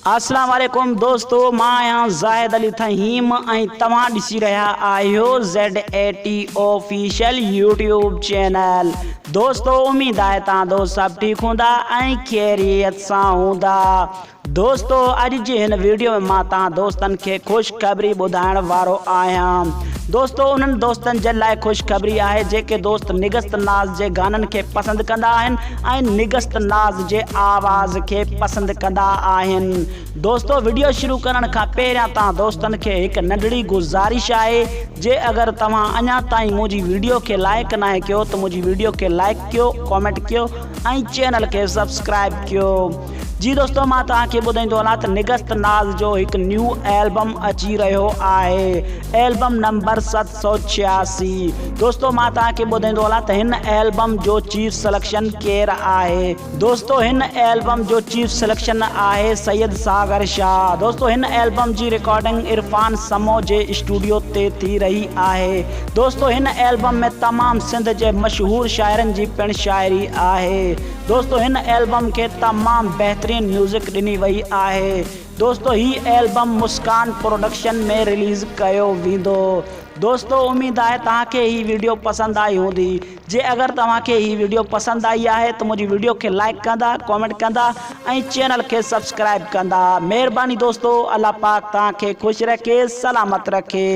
اسلام عليڪم دوستو مان آهيان زاهد علي ٿهيم ۽ توهان ڏسي رهيا آهيو Z A T official YouTube channel دوستو اميد آهي توهان دوست سڀ ٺيڪ هوندا ۽ خيريت سان هوندا دوستو اڄ جي هن ويڊيو ۾ مان توهان دوستن کي خوشخبري ٻڌائڻ وارو آهيان دوستو انهن دوستن جي لاء خوشخبري آهي جيڪي دوست نگست ناز جي گانن کي پسند ڪندا آهن ۽ نگست ناز جي آواز کي پسند ڪندا آهن دوستو ويڊيو شروع ڪرڻ کان پهريان توهان دوستن کي هڪ ننڍڙي گذارش آهي جي اگر توهان اڃا تائين منهنجي ويڊيو کي لائڪ ناهي ڪيو ته منهنجي ويڊيو کي لائڪ ڪيو ڪامينٽ ڪيو ۽ چينل کي سبسڪرائب ڪيو جي دوستو مان توهان کي ٻڌائيندو هلان ته نگست ناز جو هڪ نيو البم اچي رهيو آهي البم نمبر 786 دوستو مان توهان کي ٻڌائيندو هلان ته هن البم جو چيف سليڪشن ڪير آهي دوستو هن البم جو چيف سليڪشن آهي سيد ساغر شاهه دوستو هن البم جي رڪارڊنگ عرفان سمو جي اسٽوڊيو تي ٿي رهي آهي دوستو هن البم ۾ تمام سنڌ جي مشهور شاعرن جي پڻ شاعري آهي دوستو هن البم کي تمام بهترين ميوزڪ ڏني وئي آهي دوستو هي البم مسڪان پروڊڪشن ۾ رليز ڪيو ويندو دوستو اميد آهي توهان کي هي ويڊيو پسند آئي هوندي جي اگر توهان کي هي ويڊيو پسند آئي آهي ته منهنجي ويڊيو کي لائڪ ڪندا ڪامينٽ ڪندا ۽ چينل کي سبسڪرائب ڪندا مهرباني دوستو الله پاڪ توهان کي خوش رکي سلامت رکي.